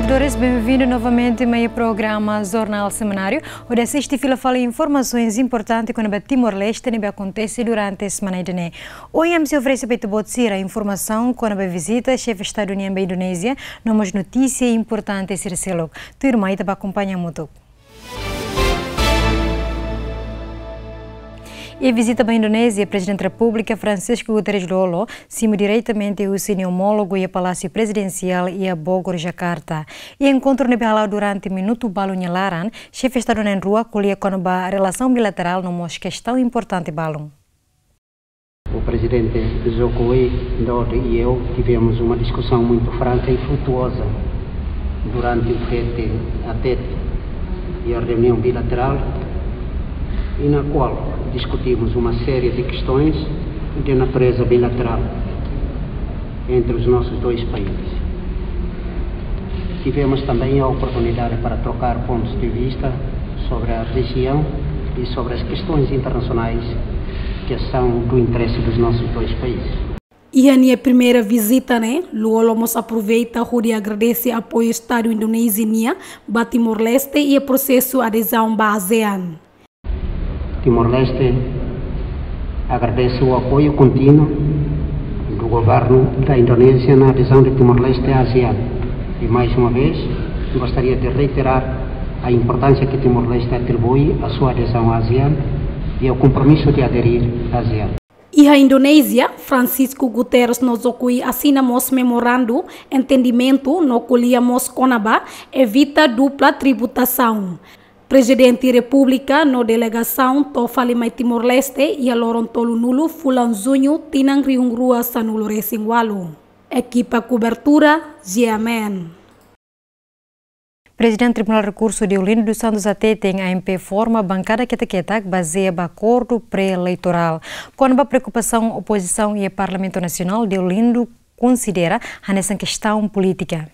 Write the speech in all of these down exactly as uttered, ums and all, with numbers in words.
Dores, benvindu novamente mai programa Jornál Semanáriu, hodi asiste fila fali informasaun importante kona-ba Timor-Leste ne'ebé akontese durante semana ida-ne'e. Ohin ami sei oferese ba ita-boot sira informasaun kona-ba vizita Xefe Estadu nian ba Indonézia, no mós notísia importante sira seluk. Tuirmai ita bá akompaña hamutuk. Iha vizita ba Indonézia, Prezidente Repúblika Francisco Guterres Lú-Olo simu diretamente husi nia omólogu iha Palásiu Prezidensiál iha Bogor, Jakarta. Iha enkontru ne'ebé hala'o durante minutu balu nia laran, Xefe Estadu na'in-rua ko'alia kona-ba relasaun bilaterál no mós kestaun importante balun. O presidente Jokowi Dodo e eu tivemos uma discussão muito franca e frutuosa durante o tete a tete e a reunião bilateral, e na qual discutimos uma série de questões de natureza bilateral entre os nossos dois países. Tivemos também a oportunidade para trocar pontos de vista sobre a região e sobre as questões internacionais que são do interesse dos nossos dois países. Iha nia primeira vizita ne'e, Lú-Olo mós aproveita hodi agradese apoiu Estadu Indonézia nian ba Timor-Leste iha prosesu adezaun ba ASEAN. Timor-Leste agradece o apoio contínuo do governo da Indonésia na adesão de Timor-Leste à ASEAN. E, mais uma vez, gostaria de reiterar a importância que Timor-Leste atribui à sua adesão à ASEAN e ao compromisso de aderir à ASEAN. Iha Indonézia, Francisco Guterres no Jokowi asina mós memorandu entendimentu no ko'alia mós kona-ba evita dupla tributasaun. Prezidente Repúblika no delegasaun to'o fali mai Timor-Leste iha loron tolunulu fulan Juñu tinan rihun rua sanulu resin ualu. Ekipa kobertura, G M N. Prezidente Tribunál Rekursu Deolindo dos Santos hateten A M P forma bankada ketak-ketak bazeia ba akordu pré-eleitorál. Kona-ba preokupasaun opozisaun iha Parlamentu Nasionál, Deolindo konsidera hanesan kestaun polítika.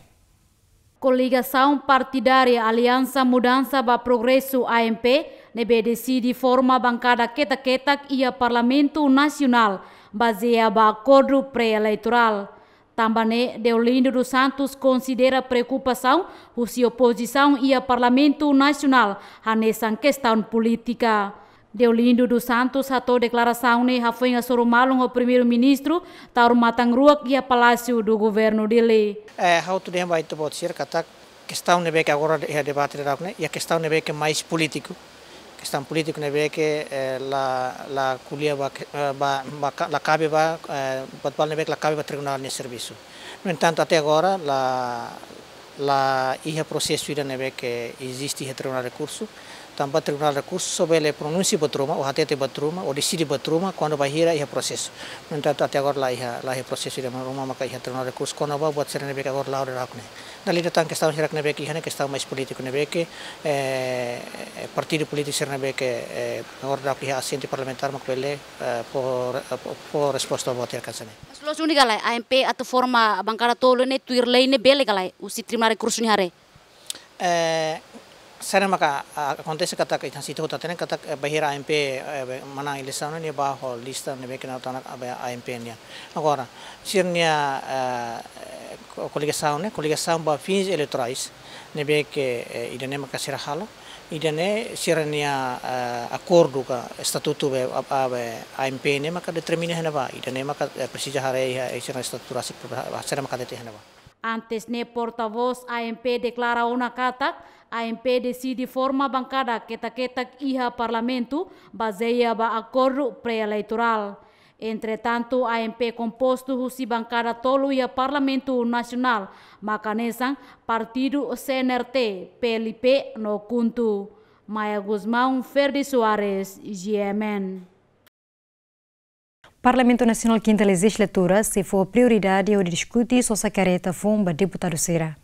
Koligasaun partidária Aliansa Mudansa ba Progresu, A M P, ne'ebé deside forma bankada ketak-ketak iha Parlamentu Nasionál bazeia ba akordu pré-eleitorál. Tanba ne'e, Deolindo dos Santos konsidera preokupasaun husi opozisaun iha Parlamentu Nasionál hanesan kestaun polítika. Deolindo dos Santos hato'o deklarasaun ne'e hafoin hasoru malu ho Primeiru-Ministru, taur matan-ruak iha Palásiu do Governu, Dili. Eh, ha'u atu dehan ba ita-boot sira katak kestaun ne'ebé ke agora iha debate daudaun ne'e, iha kestaun ne'ebé ke mais polítiku. Kestaun polítiku ne'ebé ke, eh, la, la ko'alia ba, eh, ba, ba ka-, la kabe ba, eh, buat balu ne'ebé ke la kabe ba tribunál nia servisu. No entantu, até agora, la, la iha prosesu ida ne'ebé ke eziste iha Tribunál Rekursu, tanba Tribunál Rekursu só bele pronunsia buat ruma, ou hatete buat ruma, ou deside buat ruma, kuandu bainhira iha prosesu. No entantu, até agora la iha, la iha prosesu ida ruma maka iha Tribunál Rekursu, kona-ba buat sira ne'ebé ke agora la'o daudaun ne'e. Dala ida tan kestaun sira ne'ebé ke iha ne'e kestaun mais polítiku ne'ebé ke, eh, partidu polítiku sira ne'ebé ke, eh, agora daudaun iha asiente parlamentár mak bele, eh, fó, eh, fó, fó resposta ba buat sira hanesan ne'e. Mas loos duni ka lae, A M P atu forma bankada tolu ne'e tuir lei ne'e bele ka lae, husi Tribunál Rekursu nia haree? Eh, sira maka, ah, akontese katak ita sei atu hatene katak, eh, bainhira A M P, eh, manán eleisaun ne'e bá ho lista ne'ebé ke naran tan A M P nian. Agora, sira-nia, eh, ko-, koligasaun ne'e, koligasaun ba fins eleitorais, ne'ebé ke, eh, ida-ne'e maka sira halo, ida-ne'e sira-nia, eh, akordu ka estatutu be, a, a, be, A M P ne'e maka determina iha ne'ebá, ida-ne'e maka, eh, presiza haree iha, eh, sira-nia estatutu rasik, sira maka hatete iha ne'ebá. Antes ne'e portavós A M P deklara ona katak, A M P deside forma bankada ketak-ketak iha Parlamentu, bazeia ba akordu pré-eleitorál. Entretantu, A M P kompostu husi bankada tolu iha Parlamentu Nasionál, mak hanesan partidu C N R T, P L P no KHUNTO. Maia Gusmão, Ferdi Soares, G M N. Parlamentu Nasionál Kinta Lejizlatura sei fó prioridade hodi diskute sosa karreta foun ba deputadu sira.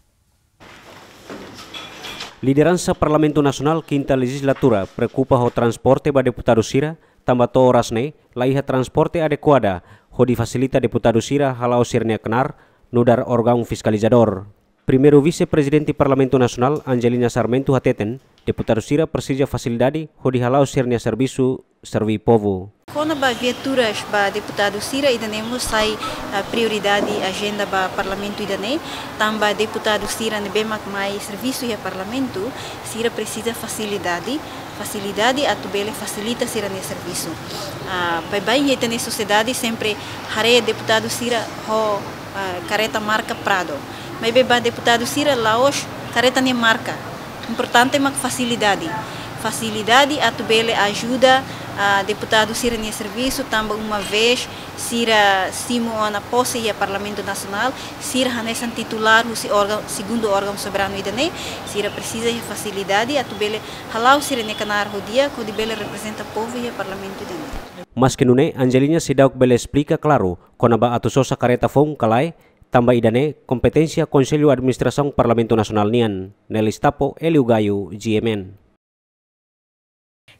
Lideransa Parlamentu Nasionál Kinta Lejizlatura preokupa ho transporte ba deputadu sira, tanba to'o oras ne'e la iha transporte adekuada hodi fasilita deputadu sira hala'o sira-nia knaar nu'udar órgaun fiskalizadór. Primeiru Vise-Prezidente Parlamentu Nasionál, Angelina Sarmento hateten, deputadu sira presiza fasilidade hodi hala'o sira-nia servisu serví povu. Kona-ba viaturas ba deputadu sira ida-ne'e mós sai, ah, prioridade ajenda ba Parlamentu ida-ne'e, tanba deputadu sira ne'ebé mak mai servisu iha Parlamentu, sira presiza fasilidade, fasilidade atu bele fasilita sira-nia servisu. Ah, baibain iha ita-nia sosiedade sempre haree deputadu sira ho, ah, kareta marka Prado. Maibé ba deputadu sira la'ós kareta nia marka. Importante mak fasilidade. Fasilidade atu bele ajuda, ah, deputadu sira-nia servisu, tanba uma vez sira simu ona pose iha Parlamentu Nasionál, sira hanesan titulár husi órgaun, segundu órgaun soberanu ida-ne'e, sira presiza iha fasilidade atu bele hala'o sira-nia knaar ho di'ak hodi bele reprezenta povu iha Parlamentu ida-ne'e. Maski nune'e, Angelina seidauk bele esplika klaru kona-ba atu sosa kareta foun ka lae, tanba ida-ne'e kompeténsia Konsellu Administrasaun Parlamentu Nasionál nian. Nelis Tapo, Hélio Gaio, G M N.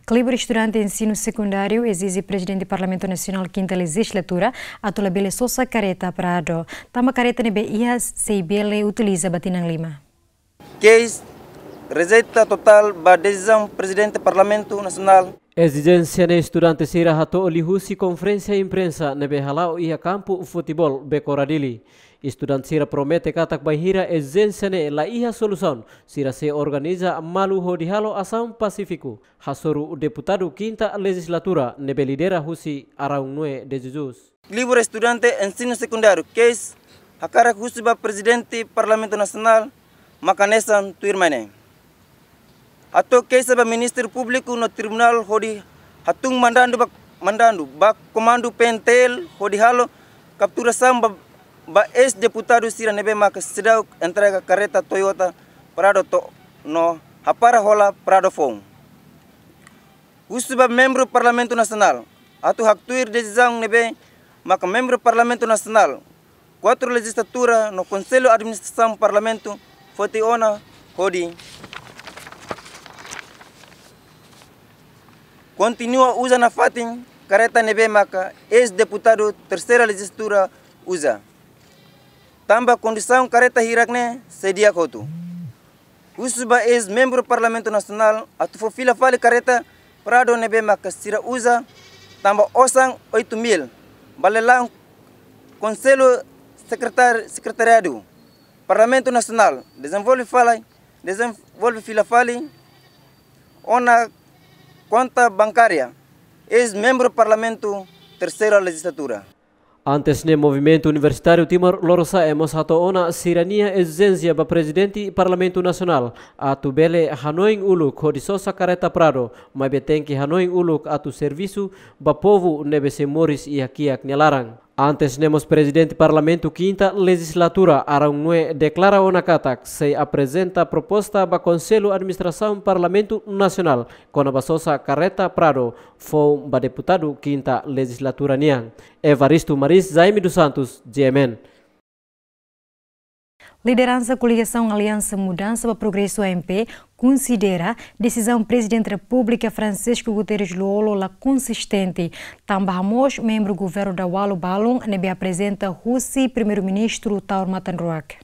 Klibur estudante ensinu sekundáriu ezije Prezidente Parlamentu Nasionál kinta lejizlatura atu labele sosa kareta Prado, tanba kareta ne'ebé iha sei bele utiliza ba tinan lima. Keis rejeita totál ba desizaun Prezidente Parlamentu Nasionál. Ezijénsia ne'e estudante sira hato'o liuhusi konferénsia imprensa ne'ebé hala'o iha kampu futeból Bekora Dili. Estudante sira promete katak bainhira ezijénsia ne'e la iha solusaun, sira sei organiza malu hodi halo asaun pasífiku, hasoru deputadu kinta lejizlatura ne'ebé lidera husi Araun Noé de Jesus. Klibur estudante ensinu sekundáriu keis hakarak husu ba Prezidente Parlamentu Nasionál maka hanesan tuirmai ne'e. Hato'o keixa ba Ministériu Públiku no Tribunál hodi hatún mandandu ba, mandandu ba komandu P N T L hodi halo kapturasaun ba, ba eis-deputadu sira ne'ebé maka seidauk entrega kareta Toyota Prado to'o no hapara hola Prado foun. Husu ba membru Parlamentu Nasionál atu haktuir desizaun ne'ebé maka membru Parlamentu Nasionál kuatru lejizlatura no Konsellu Administrasaun Parlamentu foti ona hodi kontinua uza nafatin kareta ne'ebé maka eis-deputadu terseira lejizlatura uza. Tanba kondisaun kareta hirak-ne'e sei di'ak hotu. Husu ba eis-membru Parlamentu Nasionál atu fó fila fali kareta Prado ne'ebé maka sira uza, tanba osan oitu mil, ba lelaun Konsellu Sekretar-, Sekretariadu Parlamentu Nasionál, dezenvolve fali, dezenvolve fila fali ona konta bankária eis-membru Parlamentu terseira lejizlatura. Antes ne'e, Movimentu Universitáriu Timor Lorosa'e mós hato'o ona sira-nia ezijénsia ba Prezidente Parlamentu Nasionál atu bele hanoin uluk hodi sosa kareta Prado, maibé tenke hanoin uluk atu servisu ba povu ne'ebé sei moris iha kiak nia laran. Antes ne'e mós, Prezidente Parlamentu kinta lejizlatura Araun Noé deklara ona katak sei aprezenta proposta ba Konsellu Administrasaun Parlamentu Nasionál kona-ba sosa kareta Prado foun ba deputadu kinta lejizlatura nian. Evaristo Maris, Jaime dos Santos, G M N. Lideransa koligasaun Aliansa Mudansa ba Progresu, A M P, konsidera desizaun Prezidente Repúblika Francisco Guterres Lú-Olo la konsistente, tanba hamoos membru governu dawalu balun ne'ebé aprezenta husi Primeiru-Ministru Taur Matan Ruak.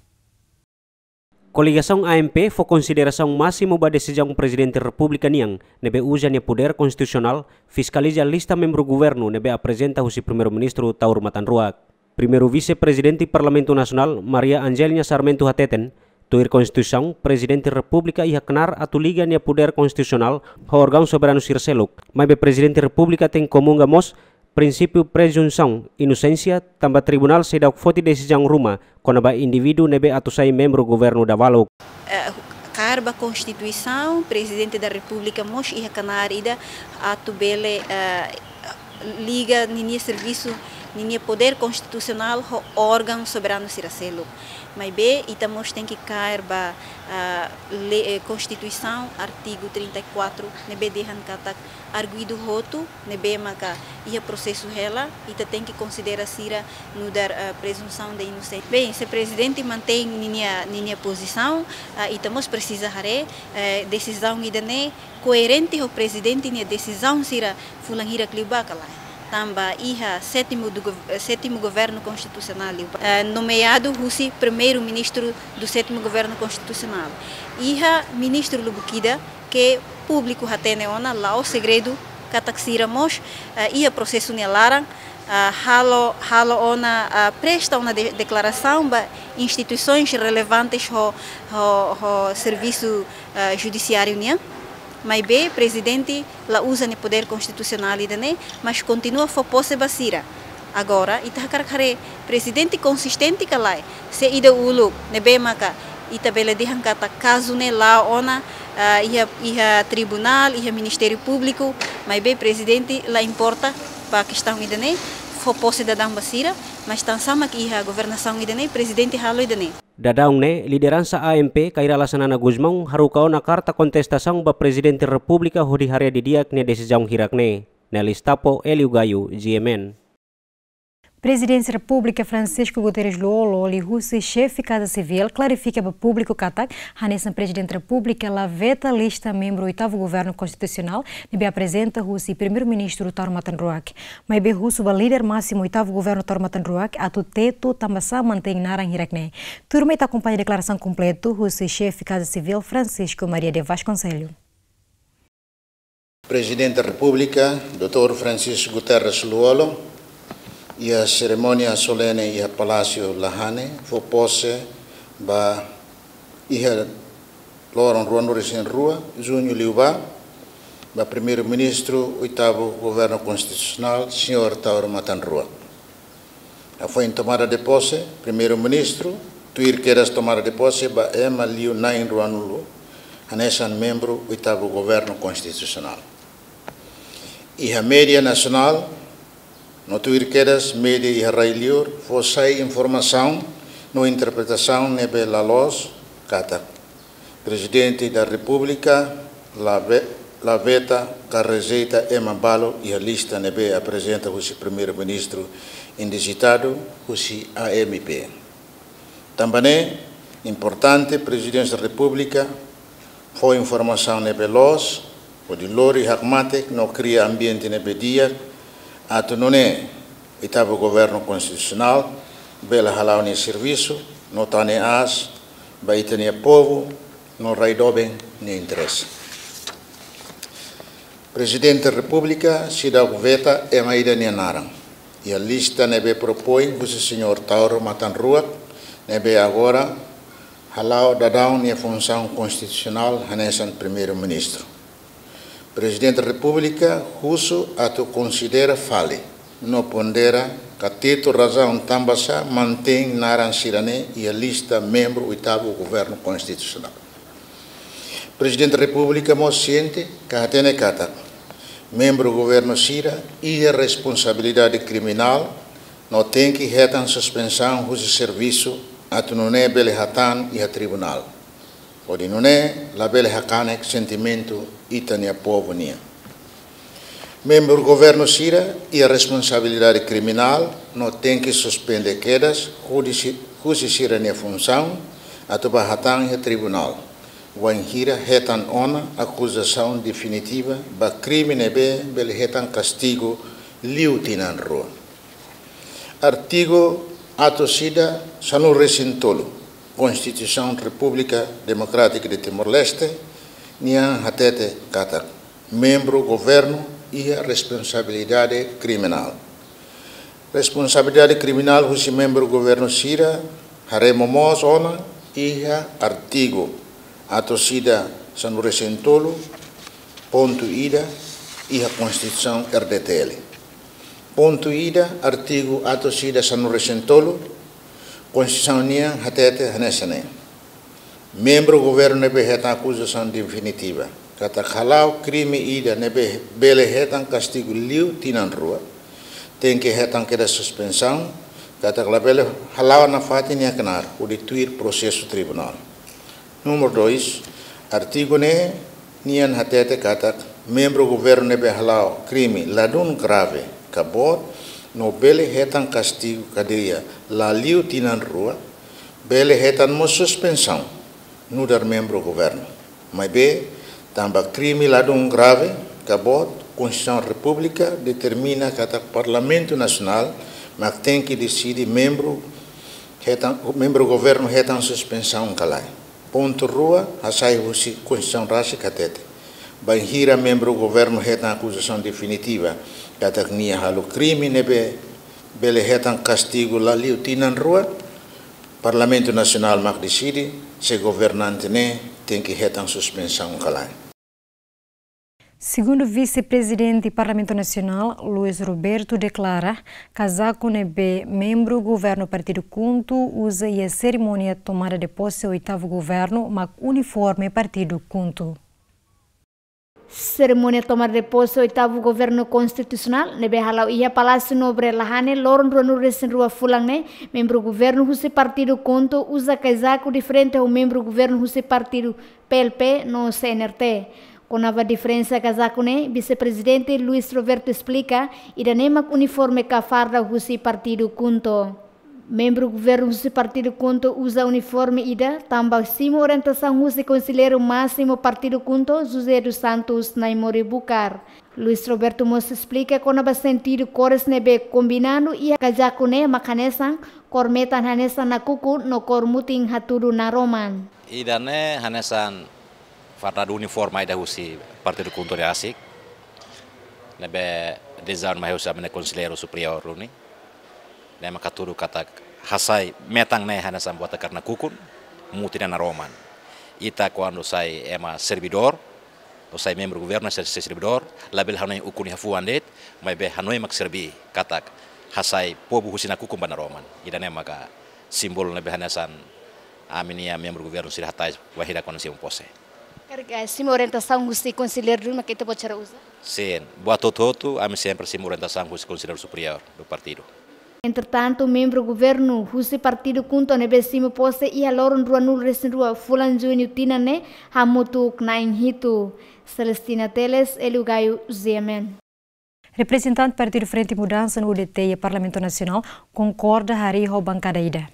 Koligasaun A M P fó konsiderasaun másimu ba desizaun Prezidente Repúblika nian ne'ebé uza nia podér konstitusionál fiskaliza lista membru governu ne'ebé aprezenta husi Primeiru-Ministru Taur Matan Ruak. Primeiru Vise-Prezidente Parlamentu Nasionál, Maria Angelina Sarmento hateten, tuir Konstituisaun, Prezidente Repúblika iha knaar atu liga nia podér konstitusionál ho órgaun soberanu sira seluk. Maibé Prezidente Repúblika tenke komunga mós prinsípiu prezunsaun inosénsia, tanba tribunál seidauk foti desizaun ruma kona-ba indivíduu ne'ebé atu sai membru governu dabaluk. Eh, kaer ba Konstituisaun, Prezidente da Repúblika mós iha knaar ida atu bele, eh, liga ninia servisu, ninia podér konstitusionál ho órgaun soberanu sira seluk. Maibé ita mós tenke kaer ba, ah, le-, eh, Konstituisaun, artigu trinta e quatro, ne'ebé dehan katak arguidu hotu ne'ebé maka iha prosesu hela, ita tenke konsidera sira nu'udar, ah, prezunsaun de inosénsia. Bem, se Prezidente mantein ninia, ninia pozisaun, ah, ita mós presiza haree, eh, desizaun ida-ne'e koerente ho Prezidente nia desizaun sira fulan hirak liubá ka lae. Tanba iha sétimo do gov-, eh, sétimo governo constitucional, eh, nomeado husi primeiro-ministro do sétimo governo constitucional. Iha ministru lubuk ida ke públiku hatene ona, la'ós segredu, katak sira mós, eh, iha prosesu nia laran, ah, halo, halo ona, ah, presta ona de-, deklarasaun ba instituisoens relevantes ho, ho, ho servisu, ah, judisiáriu nian. Maibé, prezidente la uza nia podér konstitusionál ida-ne'e, mas kontinua fó pose ba sira. Agora, ita hakarak haree prezidente konsistente ka lae, se ida uluk ne'ebé maka ita bele dehan katak kazu ne'e la'o ona, ah, iha, iha tribunál, iha Ministériu Públiku, maibé prezidente la importa ba kestaun ida-ne'e, fó pose daudaun ba sira, mas tansá mak iha governasaun ida-ne'e, prezidente halo ida-ne'e. Daudaun ne'e, lideransa A M P, Kay Rala Xanana Gusmão, haruka ona karta kontestasaun ba Prezidente Repúblika hodi haree didi'ak nia desizaun hirak-ne'e. Nelis Tapo, Hélio Gaio, G M N. Prezidente Repúblika Francisco Guterres Lú-Olo, liuhusi xefe Kaza Sivíl, klarifika ba públiku katak, hanesan Prezidente Repúblika la veta lista membru oitavu governu konstitusionál, ne'ebé aprezenta husi Primeiru-Ministru Taur Matan Ruak. Maibé husu ba líder másimu oitavu governu Taur Matan Ruak, atu tetu tanbasá mantein naran hirak-ne'e. Tuirmai ita akompaña deklarasaun kompletu husi xefe Kaza Sivíl Francisco Maria de Vasconcelos. Prezidente Repúblika, doutór Francisco Guterres Lú-Olo, iha serimónia solene iha Palásiu Lahane, fó pose ba iha loron ruanulu resin rua, juñu liubá, ba Primeiru-Ministru oitavu Governu Konstitusionál, señór Taur Matan Ruak. Hafoin tomada de pose, Primeiru-Ministru, tuir kedas tomada de pose ba ema liu na'in ruanulu, hanesan membru oitavu Governu Konstitusionál. Iha média nasionál, no tuir kedas média iha rai-liur, fó sai informasaun no interpretasaun ne'ebé la loos katak Prezidente da Repúblika la ve-, la veta ka rejeita ema balu iha lista ne'ebé aprezenta husi Primeiru-Ministru indisitadu husi A M P. Tanba ne'e, importante Prezidénsia Repúblika fó informasaun ne'ebé loos, hodi lori hakmatek no kria ambiente ne'ebé di'ak, atu nune'e oitavu Governu Konstitusionál bele hala'o nia servisu, no tane aas ba ita-nia povu no rai doben nia interese. Prezidente Repúblika seidauk veta ema ida nia naran iha lista ne'ebé propoin husi señór Taur Matan Ruak, ne'ebé agora hala'o daudaun nia funsaun konstitusionál hanesan Primeiru-Ministru. Prezidente Repúblika husu atu konsidera fali no pondera ka tetu razaun tanbasá mantein naran sira-ne'e iha lista membru oitavu Governu Konstitusionál. Prezidente Repúblika mós siente ka hatene katak membru governu sira iha responsabilidade kriminál no tenke hetan suspensaun husi servisu atu nune'e bele hatán iha tribunál, hodi nune'e labele hakanek sentimentu ita-nia povu nian. Membru governu sira iha responsabilidade kriminál no tenke suspende kedas husi, husi sira-nia funsaun atu bá hatán iha tribunál, wainhira hetan ona akuzasaun definitiva ba krime ne'ebé bele hetan kastigu liu tinan rua. Artigu atus ida sanulu resin tolu Konstituisaun Repúblika Demokrátika de Timor-Leste nian hatete katak membru governu iha responsabilidade kriminál. Responsabilidade kriminál husi membru governu sira haree momoos ona iha artigu atus ida sanulu resin tolu, pontu ida, iha Konstituisaun R D T L. Pontu ida, artigu atus ida sanulu resin tolu, Konstituisaun nian hatete hanesan ne'e: membru governu ne'ebé hetan akuzasaun definitiva katak hala'o krime ida ne'ebé bele hetan kastigu liu tinan rua, tenke hetan kedas suspensaun, katak labele hala'o nafatin nia knaar hodi tuir prosesu tribunál. Númeru dois, artigu ne'e nian hatete katak membru governu ne'ebé hala'o krime ladún grave ka boot no bele hetan kastigu kadeia la liu tinan rua, bele hetan mós suspensaun nu'udar membru governu. Maibé, tanba krime ladún grave ka boot, Konstituisaun Repúblika determina katak Parlamentu Nasionál mak tenke deside membru hetan, membru governu hetan suspensaun ka lae. Pontu rua, hasai husi Konstituisaun rasik hatete, bainhira membru governu hetan akuzasaun definitiva katak nia halo krime ne'ebé bele hetan kastigu la liu tinan rua, Parlamentu Nasionál mak deside se governante ne'e tenke hetan suspensaun ka lae. Segundu Vise-Prezidente Parlamentu Nasionál, Luis Roberto, deklara kazaku ne'ebé membru governu partidu KHUNTO uza iha serimónia tomada de posse oitavu governu mak uniforme partidu KHUNTO. Serimónia tomada de posse oitavu governu konstitusionál ne'ebé hala'o iha Palásiu Nobre Lahane loron ruanulu-resin-rua fulan ne'e, membru governu husi partidu KHUNTO uza kazaku diferente ho membru governu husi partidu PLP no CNRT. Kona-ba diferensa kazaku ne'e, Vise-Prezidente Luis Roberto esplika, ida-ne'e mak uniforme ka farda husi partidu KHUNTO. Membru governu husi partidu KHUNTO uza uniforme ida tanba simu orientasaun husi Konselleiru Másimu partidu KHUNTO, José dos Santos Naimori Bucar. Luis Roberto mós esplika kona-ba sentidu kores ne'ebé kombinadu iha kazaku ne'e mak hanesan kór metan hanesan nakukun no kór mutin hatudu naroman. Ida-ne'e hanesan farda uniforme ida husi partidu KHUNTO rasik, ne'ebé dezaun mai husi ami-nia Konselleiru Superiór duni. Ne'e mak hatudu katak hasai metan ne'e hanesan buat nakukun, mutin naroman. Ita kuandu sai ema servidór, ou sai membru governu, sai, sai servidór, labele hanoin ukun iha fuan de'it, maibé hanoin mak serví katak hasai povu husi nakukun ba naroman. Ida-ne'e maka símbolu ne'ebé hanesan ami-nia membru governu sira hatais wainhira kuandu simu posse. Karik, eh, simu orientasaun husi konselleiru duni mak ita-boot sira uza? Sin, buat hotu-hotu, ami sempre simu orientasaun husi Konselleiru Superiór do partidu. Entretantu, membru governu husi partidu KHUNTO ne'ebé simu posse iha loron ruanulu-resin-rua fulan Juñu tinan ne'e hamutuk na'in hitu. Celestina Teles, Hélio Gaio, G M N. Reprezentante Partidu Frente Mudansa no U D T iha Parlamentu Nasionál konkorda harii ho bankada ida.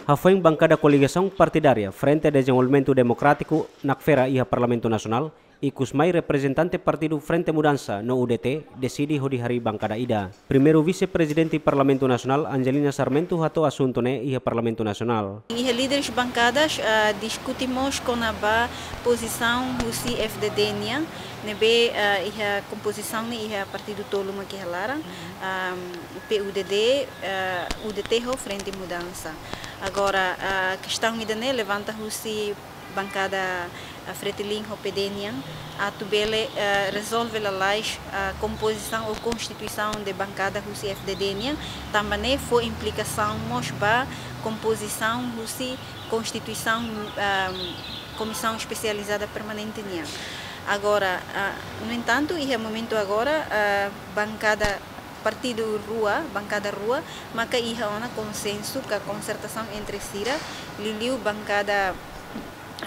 Hafoin bankada koligasaun partidária Frente Dezenvolvimentu Demokrátiku, NACFERA, iha Parlamentu Nasionál, ikus mai reprezentante Partidu Frente Mudansa no U D T deside hodi harii bankada ida. Primeiru Vise-Prezidente Parlamentu Nasionál, Angelina Sarmento, hato'o asuntu ne'e iha Parlamentu Nasionál. Iha líderes bankadas, ah, diskute mós kona-ba pozisaun husi F D D nian, ne'ebé, ah, iha kompozisaun ne'e iha partidu tolu mak iha laran, ah, P U D D, ah, U D T ho Frente Mudansa. Agora, ah, kestaun ida-ne'e levanta husi bankada, ah, Fretilin ho P D nian, atu bele, eh, rezolve lalais, ah, kompozisaun ou konstituisaun de bankada husi F D D nian, tanba ne'e fó implikasaun mós ba kompozisaun husi konstituisaun, ah, Komisaun Espesializada Permanente nian. Agora, ah, no entantu, iha momentu agora, ah, bankada partidu rua, bankada rua, maka iha ona konsensu ka konsertasaun entre sira, liuliu bankada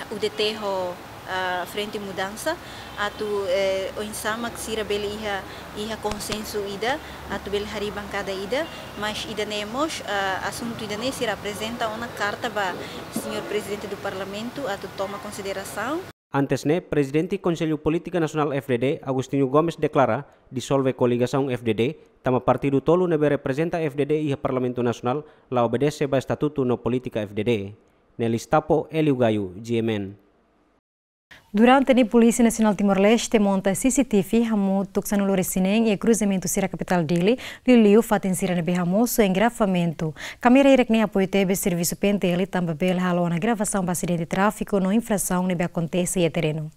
U D T ho, ah, Frente Mudansa, atu, eh, oinsá mak sira bele iha, iha konsensu ida, atu bele harii bankada ida, mas ida-ne'e mós, ah, asuntu ida-ne'e sira aprezenta ona karta ba Señór Prezidente do Parlamentu atu toma konsiderasaun. Antes ne'e, Prezidente Konsellu Polítika Nasionál F D D, Agostinho Gomes, deklara dizolve koligasaun F D D, tanba partidu tolu ne'ebé reprezenta F D D iha Parlamentu Nasionál la obedese ba estatutu no polítika F D D. Nelis Tapo, Hélio Gaio, G M N. Durante ne'e Polísia Nasionál Timor-Leste monta C C T V hamutuk sanulu-resin-neen iha kruzamentu sira kapitál Dili, liuliu fatin sira ne'ebé hamosu engarrafamentu. Kámera hirak ne'e apoiu tebes servisu P N T L tanba bele halo ona gravasaun ba asidente tráfiku no infrasaun ne'ebé akontese iha terrenu.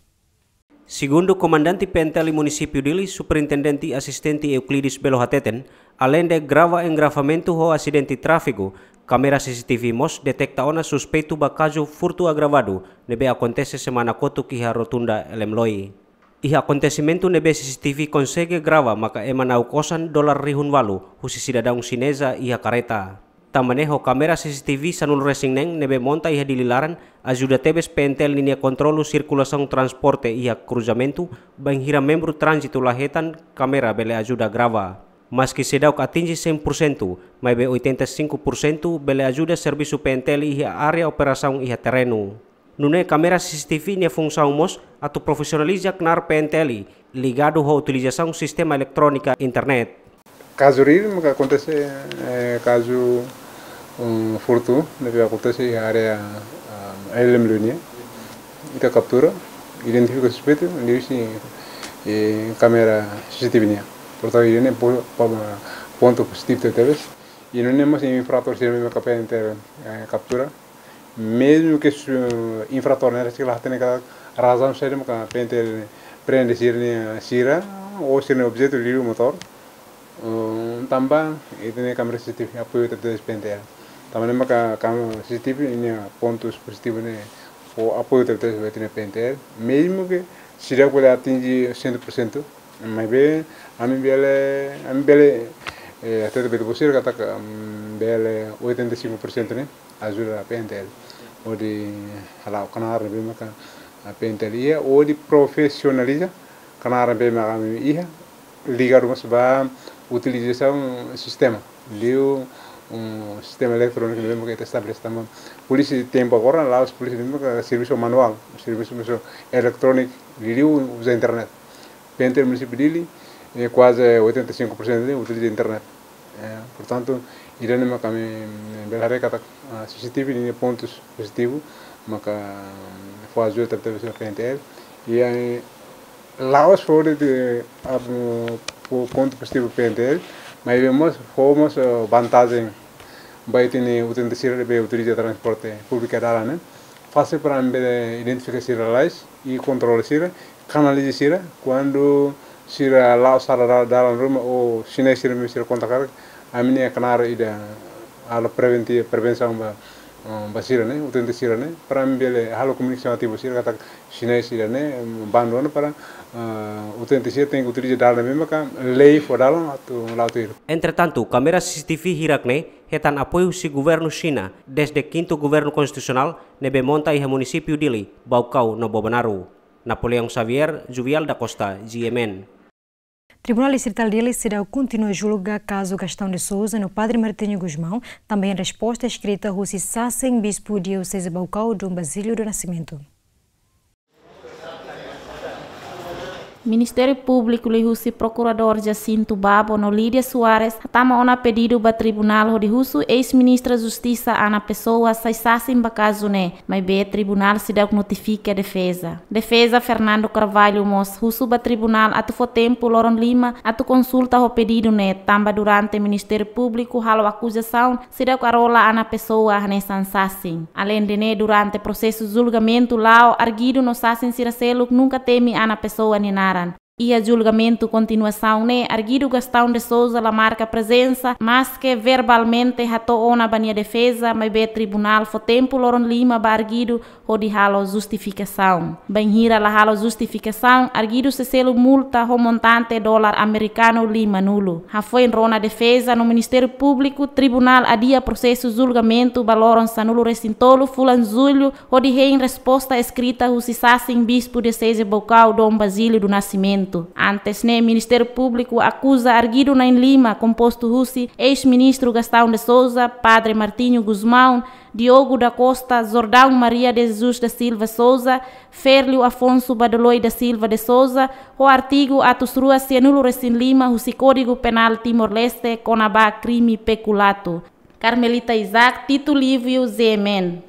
Segundu Komandante P N T L Munisípiu Dili, Superintendente Asistente Euclides Belo hateten, aleinde grava engarrafamentu ho asidente tráfiku, kámera C C T V mós deteta ona suspeitu ba kazu furtu agravadu ne'ebé akontese semana kotuk iha Rotunda Elemloi. Iha akontesimentu ne'ebé C C T V konsege grava maka ema na'ok osan dolar rihun ualu husi sidadaun xineza iha kareta. Tanba ne'e ho kámera C C T V sanulu-resin-neen ne'ebé monta iha Dili laran ajuda tebes P N T L ninia kontrolu sirkulasaun transporte iha kruzamentu, bainhira membru tránzitu la hetan, kámera bele ajuda grava. Maski seidauk atinje cem por cento, maibé oitenta e cinco por cento bele ajuda servisu P N T L iha área operasaun iha terrenu. Nune'e kámera C C T V nia funsaun mós atu profisionaliza knaar P N T L, ligadu ho utilizasaun sistema eletrónika internet. Kazu riri maka akontese, eh, kazu, um, furtu ne'ebé akontese iha área, um, L M Lunia. Ita kaptura, identifika suspeitu, liuhusi, eh, kámara C C T V nian. Portantu, ida-ne'e po-, po-, pontu pozitivu tebes. I nune'e mós infratór sira maka P N T L, eh, kaptura. Mezmu ke su-, infratór ne'e rasik la hatene katak razaun saida maka P N T L prende sira-nia, sira, ou sira-nia objetu liu motór. Um, tanba ita-nia kámara C C T V apoiu tebes P N T L. Tanba ne'e maka kámara C C T V nia pontus pozitivu ne'e fó apoiu tebes ba ita-nia P N T L. Mezmu ke seidauk bele atinje cem por cento, maibé ami bele, ami bele, eh, hatete ba ita-boot sira katak, um, bele oitenta e cinco por cento ne'e ajuda P N T L. Hodi hala'o knaar ne'ebé maka, ah, P N T L iha, hodi profisionaliza knaar ne'ebé maka ami iha, ligadu mós ba utilizasaun sistema. Liu, um, sistema eletróniku ne'ebé maka ita estabelese tanba polísia tempu agora, la'ós polísia ne'ebé maka servisu manuál, servisu mós eletróniku, liu uza internet. P N T L munisípiu Dili, eh, kuaze oitenta e cinco por cento ne'e utiliza internet. Eh, portantu, ida-ne'e maka ami, mm, bele haree katak, ah, C C T V ne'e pontus pozitivu, maka, mm, fó ajuda tebes P N T L. I, eh, la'ós fó de'it, ah, po-, pontu pozitivu P N T L, maibé mós fó mós, eh, vantajen ba ita-nia utente sira ne'ebé utiliza transporte públiku iha dalan ne'e. Fasil para ami bele identifika sira lalais i kontrola sira, kanaliza sira, kuandu sira la'o sala da-, dalan ruma ou sinais sira ne'ebé sira konta karik, ami-nia knaar ida halo preventi-, prevensaun ba, um, ba sira ne'e, utente sira ne'e, para ami bele halo komunikasaun ativu ba sira katak sinais sira ne'e, um, bandu ona para, uh, utente sira tenke utiliza dalan ne'ebé maka lei fó dalan atu la'o tuir. Entretantu, kámara C C T V hirak ne'e hetan apoiu husi governu Xina, dezde kintu governu konstitusionál ne'ebé monta iha munisípiu Dili, Baucau no Bobonaro. Napoleão Xavier, Juvial da Costa, G M N. Tribunál Distrital Dili seidauk kontinua julga kazu Gastão de Sousa no Padre Martinho Gusmão, tanba hein resposta eskrita husi sasin Bispu Dioseze Baucau, Dom Basílio do Nascimento. Ministériu Públiku liuhusi Prokuradór Jacinto Babo no Lídia Soares hatama ona pedidu ba tribunál hodi husu eis-ministra Justisa Ana Pessoa sai sasin ba kazu ne'e, maibé tribunál seidauk notifika defeza. Defeza Fernando Carvalho mós husu ba tribunál atu fó tempu loron lima atu konsulta ho pedidu ne'e, tanba durante Ministériu Públiku halo akuzasaun seidauk arola Ana Pessoa hanesan sasin. Aleinde ne'e, durante prosesu julgamentu la'o, arguidu no sasin sira seluk nunka temi Ana Pessoa nia naran. Iha julgamentu kontinuasaun ne'e, arguidu Gastão de Sousa la marka prezensa, maske verbalmente hato'o ona ba nia defeza, maibé tribunál fó tempu loron lima ba arguidu hodi halo justifikasaun. Bainhira la halo justifikasaun, arguidu sei selu multa ho montante dolar amerikanu limanulu. Hafoin rona defeza no Ministériu Públiku, tribunál adia prosesu julgamentu ba loron sanulu-resin-tolu fulan Jullu, hodi hein resposta eskrita husi sasin Bispu Dioseze Baucau, Dom Basílio do Nascimento. Antes ne'e, Ministériu Públiku akuza arguidu na'in lima, kompostu husi eis-ministru Gastão de Sousa, Padre Martinho Gusmão, Diogo da Costa, Jordão Maria de Jesus da Silva Sousa, Ferlio Afonso Badoloi da Silva de Sousa, ho artigu atus rua sianulu-resin-lima husi Kódigu Penál Timor-Leste kona-ba krime pekulato. Carmelita Isaac, Tito Livio, G M N.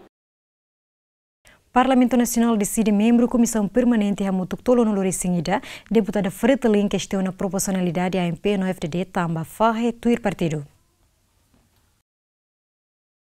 Parlamentu Nasionál deside membru Komisaun Permanente hamutuk tolunulu-resin-ida, Deputada Fretilin kestiona proporsionalidade A M P no F D D tanba fahe tuir partidu.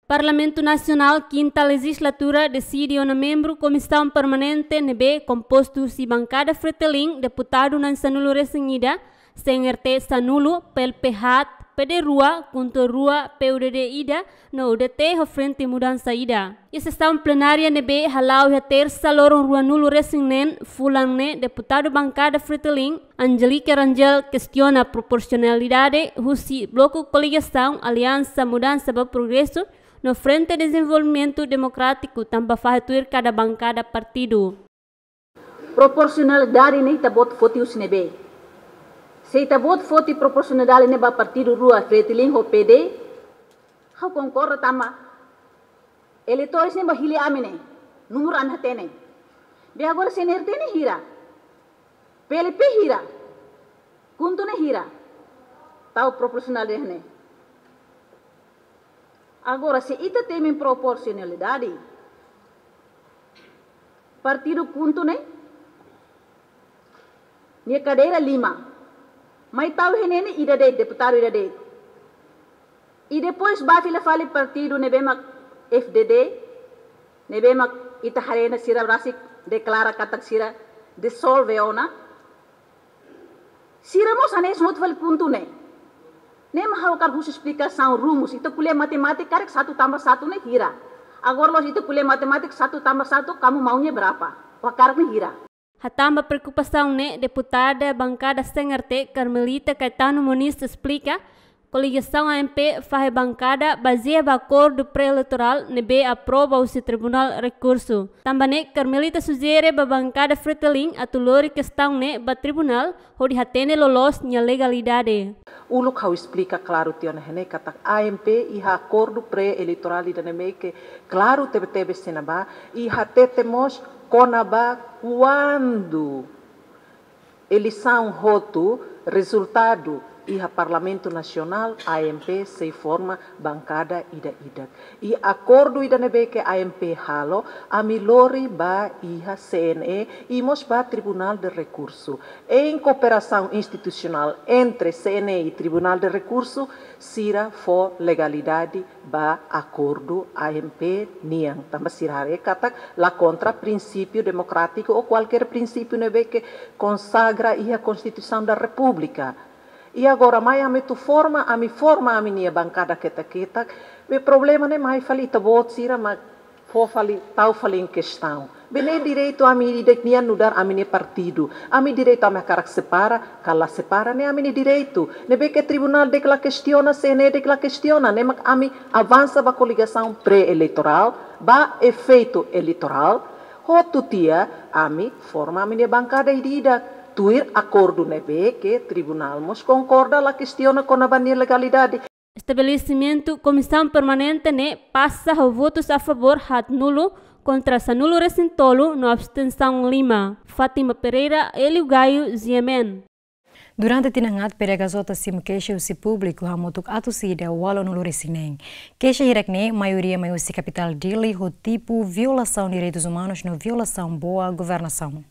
Parlamentu Nasionál kinta lejizlatura deside ona membru Komisaun Permanente ne'ebé kompostu husi bankada Fretilin, deputadu na'in sanulu-resin-ida, C N R T sanulu, P L P haat, P D rua, KHUNTO rua, P U D D ida, no U D T ho Frente Mudansa ida. Iha sesaun plenária ne'ebé hala'o iha Tersa loron ruanulu-resin-neen fulan ne'e, deputadu bankada Fretilin, Angelique Rangel, kestiona proporsionalidade husi bloku koligasaun Aliansa Mudansa ba Progresu no Frente Dezenvolvimentu Demokrátiku tanba fahe tuir kada bankada partidu. Proporsionalidade ne'e ita-boot foti husi ne'ebé? Se ita-boot foti proporsionalidade ne'e ba partidu rua, Fretilin ho P D, ha'u konkorda tanba eleitores ne'e ba hili ami ne'e, númeru ami hatene. Be agora C N R T ne'e hira? P L P hira, KHUNTO ne'e hira, tau proporsionál de'it ne'e. Agora, se ita temi proporsionalidade, partidu KHUNTO ne'e, nia kadeira lima. Mai tau iha ne'e ne'e ida de'it, deputadu ida de'it. I depois ba fila fali partidu ne'ebé mak F D D, ne'ebé mak ita haree ona sira rasik deklara katak sira disolve ona. Sira mós hanesan hotu fali KHUNTO ne'e. Ne'e mak ha'u hakarak husu esplikasaun rumus. Ita ko'alia matemátika karik satu tambah satu ne'e hira. Agora la'ós ita ko'alia matemátika satu tambah satu, kamu maunya berapa? Ha'u hakarak ne'e hira. Hatán ba preokupasaun ne'e, deputada bankada C N R T, Carmelita Caetano Moniz esplika, koligasaun A M P fahe bankada bazeia ba akordu pré-eleitorál ne'ebé aprova husi Tribunál Rekursu. Tanba ne'e, Carmelita sujere ba bankada Fretilin atu lori kestaun ne'e ba tribunál hodi hatene loloos nia legalidade. Uluk ha'u esplika klaru tiha ona iha ne'e katak A M P iha akordu pré-eleitorál ida ne'ebé ke klaru tebe-tebes iha ne'ebá, i hatete mós kona-ba kuandu eleisaun hotu rezultadu iha Parlamentu Nasionál, A M P sei forma bankada ida-idak. I akordu ida ne'ebé ke A M P halo, ami lori ba iha C N E i mós ba Tribunál de Rekursu. Em kooperasaun institusionál entre C N E i Tribunál de Rekursu, sira fó legalidade ba akordu A M P nian. Tanba sira haree katak la kontra prinsípiu demokrátiku ou kualkér prinsípiu ne'ebé ke konsagra iha Konstituisaun da Repúblika. I agora mai ami atu forma, ami forma ami-nia bankada ketak-ketak. Be problema ne'e mai fali ita-boot sira mak fó fali, tau fali em kestaun. Be ne'e direitu ami ida-idak nian nu'udar ami-nia partidu. Ami direitu ami hakarak separa, ka la separa ne'e ami-nia direitu. Ne'ebé ke tribunál de'it la kestiona, C N E de'it la kestiona, ne'e mak ami avansa ba koligasaun pré-eleitorál, ba efeitu eleitorál, hotu tiha ami forma ami-nia bankada ida-idak. Tuir akordu ne'ebé ke tribunál mós konkorda, la kestiona kona-ba nia legalidade. Estabelesimentu Komisaun Permanente ne'e pasa ho votus a favór haatnulu, kontra sanulu-resin-tolu no abstensaun lima. Fátima Pereira, Hélio Gaio, G M N. Durante tinan haat, P D H J simu keixa husi públiku hamutuk atus ida ualunulu-resin-neen. Keixa hirak-ne'e maioria mai husi kapitál Dili ho tipu violasaun direitus umanus no violasaun boa governasaun.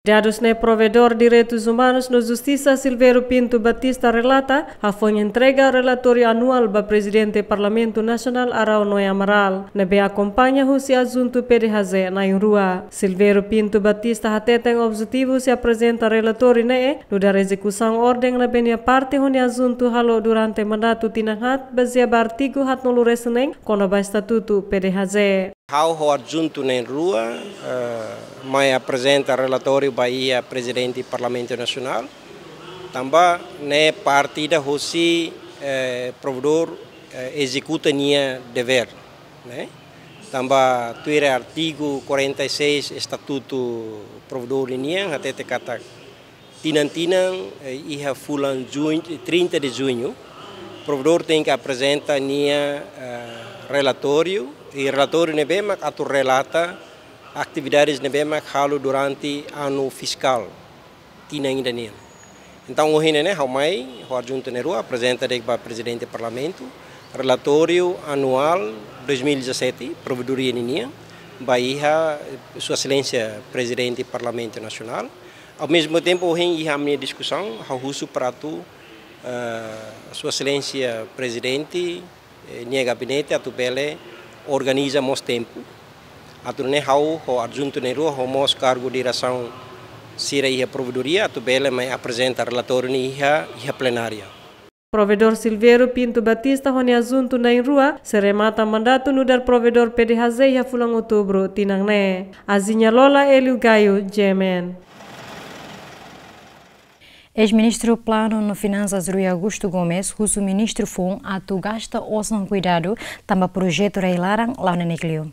Dadus ne'e Provedór Direitus Umanus no Justisa Silvério Pinto Batista relata, hafoin entrega relatóriu anuál ba Prezidente Parlamentu Nasionál Araújo Noé Amaral, ne'ebé akompaña husi adjuntu P D H J na'in-rua. Silvério Pinto Batista hateten objetivu husi aprezenta relatóriu ne'e nu'udar ezekusaun orden ne'ebé nia parte ho nia adjuntu halo durante mandatu tinan haat bazeia ba artigu haatnulu-resin-neen kona-ba estatutu P D H J. Ha'u ho adjuntu na'in-rua, eh, mai aprezenta relatóriu ba iha Prezidente Parlamentu Nasionál. Tanba ne'e parte ida husi, eh, provedór, eh, ezekuta nia devér, ne'e? Tanba tuir artigu quarenta e seis Estatutu Provedór nian, hatete katak tinan-tinan, eh, iha fulan juñu, trinta de junho, provedór tenke aprezenta nia, eh, relatóriu, i relatóriu ne'ebé mak atu relata atividades ne'ebé mak halo durante anu fiskál tinan ida nian. Entaun, ohin ne'e ha'u mai ho adjuntu na'in-rua aprezenta de'it ba Prezidente Parlamentu relatóriu anuál dois mil e dezassete, Provedoria ninian, ba iha Sua Exelénsia Prezidente Parlamentu Nasionál. Ao mesmo tempo, ohin iha ami-nia diskusaun, ha'u husu para atu, eh, Sua Exelénsia Prezidente, eh, nia gabinete atu bele organiza mós tempu. Atu nune'e ha'u ho adjuntu na'in-rua, ho mós kargu diresaun sira iha Provedoria, atu bele mai aprezenta relatóriu ne'e iha, iha plenária. Provedór Silvério Pinto Batista ho nia adjuntu na'in-rua sei remata mandatu nu'udar provedór P D H J iha fulan Outubru tinan ne'e. Aziña Lola, Hélio Gaio, G M N. Eis-Ministru Planu no Finansas Rui Augusto Gomes husu Ministru Foun atu gasta osan kuidadu tanba projetu rai-laran la'o neineik liu.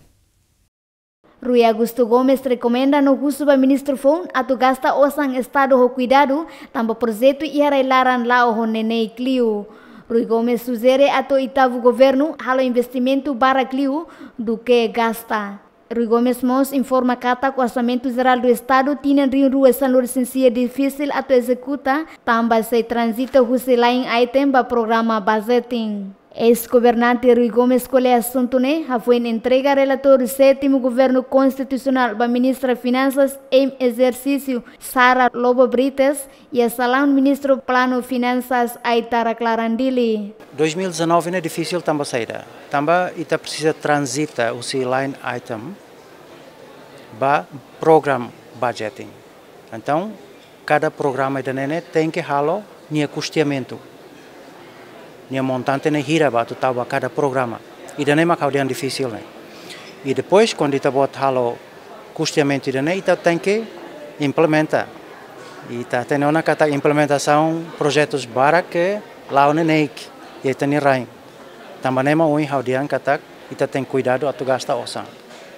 Rui Augusto Gomes rekomenda no husu ba Ministru Foun atu gasta osan Estadu ho kuidadu, tanba projetu iha rai-laran la'o ho neineik liu. Rui Gomes sujere atu oitavu governu halo investimentu barak liu duké gasta. Rui Gomes mós informa katak Orsamentu Jerál do Estadu tinan rihun rua sanulu-resin-sia difisil atu ezekuta, tanba sei tranzita husi line item ba programa budgeting. Eis-governante Rui Gomes ko'alia asuntu ne'e hafoin entrega relatóriu sétimu Governu Konstitusionál ba Ministra Finansas em ezersísiu, Sara Lobo Brites, iha salaun Ministru Planu Finansas Aitara Klaran Dili. Dois mil e dezanove ne'e difisil tanba saida? Tanba ita presiza tranzita husi line item ba program budgeting. Entaun, kada programa ida-ne'e ne'e tenke halo nia kusteamentu, nia montante ne'e hira ba atu tau ba kada programa. Ida-ne'e mak ha'u dehan difisil ne'e. I depois, kuandu ita-boot halo kusteamentu ida-ne'e, ita tenke implementa. Ita hatene ona katak implementasaun projetus barak ke la'o neineik iha ita-nia rain. Tanba ne'e mak ohin ha'u dehan katak ita tenke kuidadu atu gasta osan.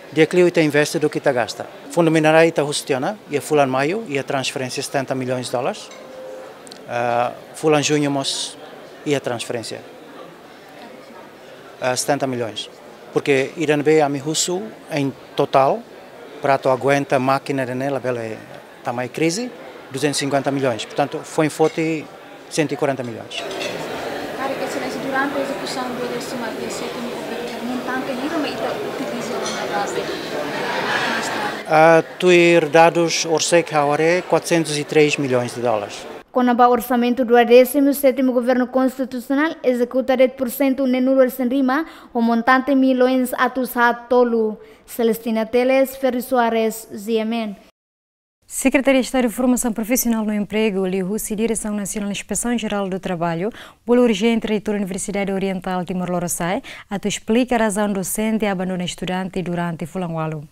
Di'ak liu ita investe duké ita gasta. Fundu Minerai ita husu tiha ona, iha fulan Maiu iha transferénsia setenta milhões de dólares. Ah, fulan Juñu mós iha transferénsia, ah, setenta milhões. Porke ida ne'ebé ami husu em total, para atu aguenta mákina ida-ne'e labele tama iha krize, duzentos e cinquenta milhões. Portantu, foin foti cento e quarenta milhões. Karik Exelénsia, durante ezekusaun do décimo dia sétimo governu, montante hira mak ita utiliza ona base? Ah, tuir dadus Orsec ha'u haree quatrocentos e três milhões de dólares. Kona-ba orsamentu duodécimo sétimo Governu Konstitusionál, ezekuta de'it pursentu neenulu-resin-lima, ho montante miloens atus haat tolu. Celestina Teles, Ferry Soares, G M N. Sekretaria Estadu Formasaun Profisionál no Empregu, liuhusi Diresaun Nasionál Inspesaun Jerál do Trabalhu, bolu urjente Reitór Universidade Orientál Timor Lorosa'e atu esplika razaun dosente abandona estudante durante fulan ualu.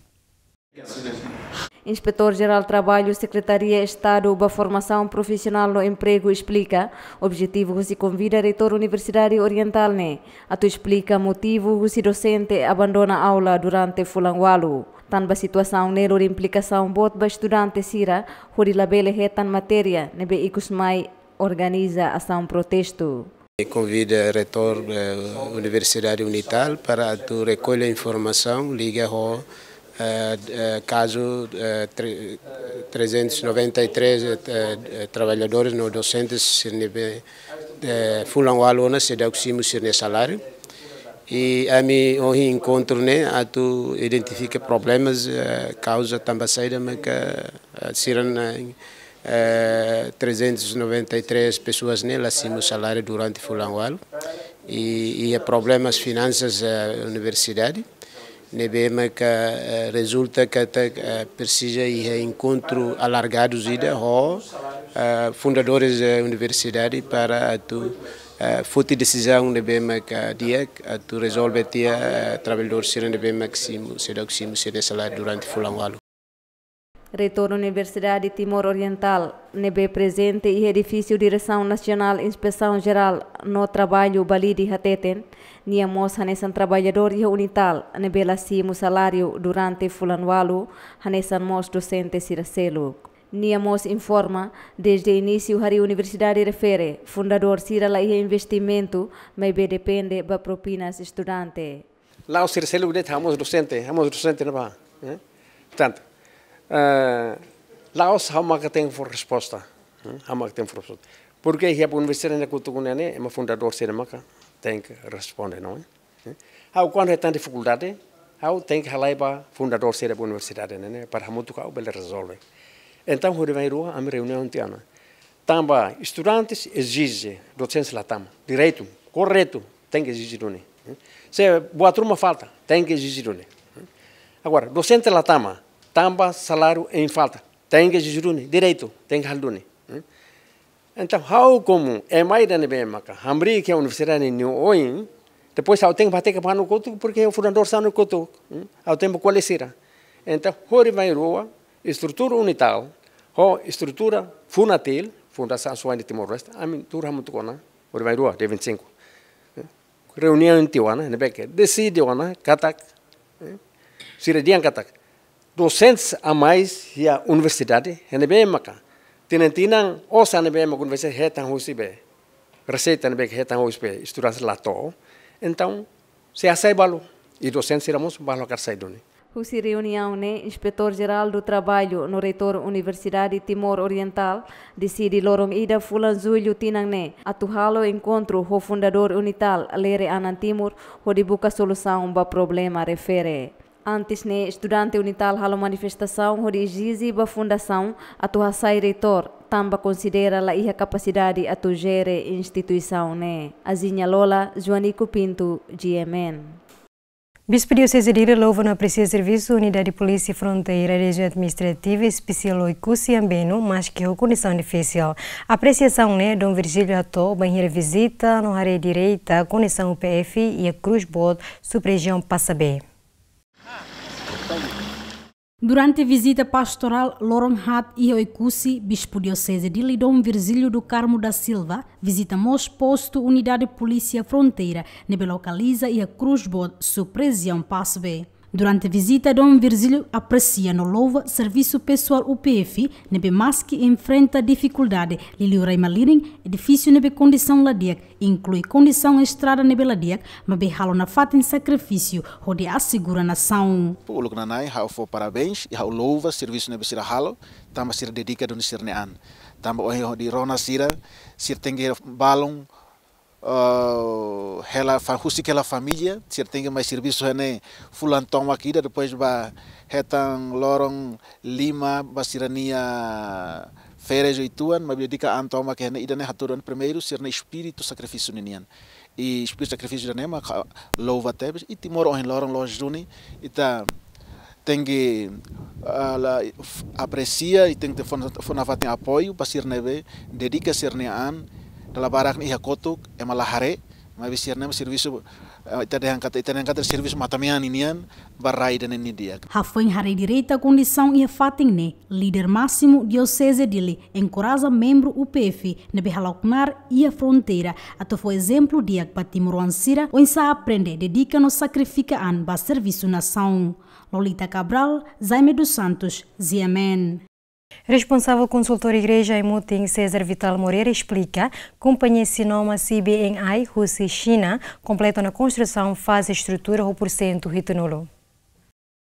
Inspetór Jerál Trabalhu, Sekretaria Estadu ba Formasaun Profisionál no Empregu, esplika objetivu husi konvida Reitór Universidade Orientál ne'e atu esplika motivu husi dosente abandona aula durante fulan ualu. Tanba situasaun ne'e lori implikasaun boot ba estudante sira, hodi labele hetan matéria ne'ebé ikusmai organiza asaun protestu. Konvida Reitór, eh, Universidade Unital para atu rekolla informasaun liga ho, eh, eh, kazu, eh, tre-, trezentos e noventa e três, eh, eh, trabalhadores no dosentes sira ne'ebé, eh, fulan ualu ona seidauk simu sira-nia saláriu. I ami ohin enkontru ne'e atu identifika problemas, eh, kauza tanba saida maka, eh, sira-nia, eh, trezentos e noventa e três pessoas ne'e la simu saláriu durante fulan ualu. I, i iha problemas finansas, eh, universidade. Ne'ebé maka, eh, rezulta katak, eh, presiza iha enkontru alargadu ida ho, eh, fundadores, eh, universidade para atu, eh, foti desizaun ne'ebé maka di'ak atu rezolve tiha, eh, trabalhadór sira ne'ebé maka simu, seidauk simu sira-nia saláriu durante fulan ualu. Reitór Universidade Timor Orientál, ne'ebé prezente iha edifísiu Diresaun Nasionál Inspesaun Jerál no Trabalhu, Balide, hateten, nia mós hanesan trabalhadór iha Unital, ne'ebé la simu saláriu durante fulan ualu, hanesan mós dosente sira seluk. Nia mós informa, dezde inísiu harii universidade refere, fundadór sira la iha investimentu, maibé depende ba propinas estudante. La'ós sira seluk de'it, ha'u mós dosente, ha'u mós dosente ne'ebá, eh? Portantu, eh, la'ós ha'u maka tenke fó resposta, eh? Ha'u maka tenke fó resposta. Porke iha ba universidade ne'e kotuk ne'e, ema fundadór sira maka tenke responde, não é? Eh? Ha'u kuandu hetan difikuldade, ha'u tenke halai ba fundadór sira ba universidade ne'e, ne'e, para hamutuk ho ha'u bele rezolve. Entaun, horibainrua, ami reuniaun tiha ona. Tanba estudantes ezije, dosentes la tama. Direitu, korretu, tenke ezije duni. Se buat ruma falta, tenke ezije duni. Agora, dosente la tama, tanba saláriu em falta, tenke ezije duni. Direitu, tenke halo duni. Entaun, ha'u komu ema ida ne'ebé maka hamriik iha universidade nia oin, depois ha'u tenke bá hateke ba ema kotuk, porke fundadór sira-nia kotuk. Ha'u tenke ko'alia sira. Entaun, horibainrua, estrutura Unital, ho estrutura Funatil, Fundasaun Soaini Timor-Leste, ami tuur hamutuk ona, horibainrua, dia vinte e cinco. Reuniaun tiha ona, ne'ebé ke deside ona, katak, eh, sira dehan katak, dosentes a mais iha universidade, ne'ebé maka tinan-tinan osan ne'ebé maka universidade hetan husi bee, reseita ne'ebé hetan husi bee, estudante la to'o. Entaun, sei hasai balu, i dosente sira mós balu hakarak sai duni. Husi reuniaun ne'e, Inspetór Jerál do Trabalho no Reitór Universidade Timor Oriental deside loron ida fulan Jullu tinan ne'e atu halo enkontru ho fundadór UNITAL Lere Anan Timur hodi buka solusaun ba problema refere. Antes ne'e, estudante UNITAL halo manifestasaun hodi ezije ba fundasaun atu hasai reitór, tanba konsidera la iha kapasidade atu jere instituisaun ne'e. Aziña Lola, Joanico Pinto, G M N. Bispu Dioseze Dili louva no apresia servisu Unidade Polísia Fronteira Rejiaun Administrativa Espesiál Oekusi Ambeno, maski ho kondisaun difisil. Apresiasaun ne'e Dom Virgílio hato'o bainhira vizita no haree direta kondisaun U P F iha Krus Boot, sub-rejiaun Passabe. Durante vizita pastorál loron haat iha Oekusi, Bispu Dioseze Dili Dom Virgílio do Carmo da Silva vizita mós postu Unidade Polísia Fronteira ne'ebé lokaliza iha Krus Boot, sub-rejiaun Passabe. Durante vizita, Dom Virgílio apresia no louva servisu pesoál U P F ne'ebé maski enfrenta difikuldade, liuliu rai malirin, edifísiu ne'ebé kondisaun la di'ak, inklui kondisaun estrada ne'ebé la di'ak, maibé halo nafatin sakrifísiu hodi asegura nasaun. Uluk nana'in, ha'u fó parabéns i ha'u louva servisu ne'ebé sira halo, tanba sira dedika duni sira-nia an. Tanba ohin hodi rona sira, sira tenke balun, eh, hela fa-, husik hela família, sira tenke mai servisu iha ne'e fulan tomak ida, depois bá hetan loron lima ba sira-nia férias uitoan, maibé dedika an tomak iha ne'e, ida-ne'e hatudu primeiru sira-nia espíritu sakrifísiu ninian. I espíritu sakrifísiu ida-ne'e mak ha'u louva tebes, i Timor ohin loron loos duni, ita tenke, ah, la, f-, apresia, i tenke fó, fó nafatin apoiu ba sira ne'ebé dedika sira-nia an, dala barak ne'e iha kotuk, ema la haree, maibé sira-ne'e servisu, eh, ita dehan katak, ita dehan katak servisu mata-mean ninian ba rai ida-ne'e nia di'ak. Hafoin haree direta kondisaun iha fatin ne'e, líder másimu Dioseze Dili enkoraja membru U P F ne'ebé hala'o knaar iha fronteira atu fó ezemplu di'ak ba timoroan sira oinsá aprende, dedika no sakrifika an ba servisu nasaun. Lolita Cabral, Jaime dos Santos, G M N. Responsavel konsultór Igreja Aimutin, César Vital Moreira, esplika, kompañia Sinoma C B M I husi Xina kompleta ona konstrusaun faze estrutura ho pursentu hitunulu.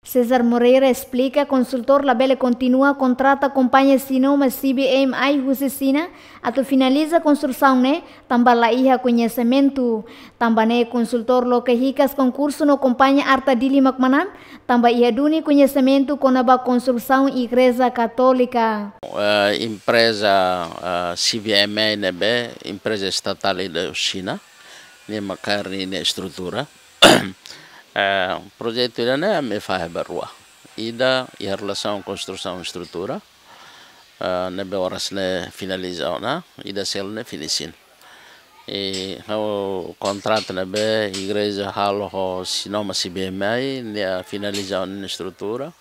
César Moreira esplika, konsultór labele kontinua kontrata kompañia Sinoma C B M I husi Xina atu finaliza konstrusaun ne'e, tanba la iha koñesimentu. Tanba ne'e konsultór loke hikas konkursu no kompañia Arta Dili mak manán, tanba iha duni koñesimentu kona-ba konstrusaun Igreja Katólika. Eh, empreza, eh, C B M I ne'ebé empreza estatál ida Xina, nia mak kaer ninia estrutura. Eh, projetu ida-ne'e ami fahe ba rua. Ida iha relasaun konstrusaun estrutura, eh, ne'ebé oras ne'e finaliza ona, ida seluk ne'e finishing. I ha'u kontratu ne'ebé igreja halo ho Sinoma C B M I, nia finaliza ona estrutura,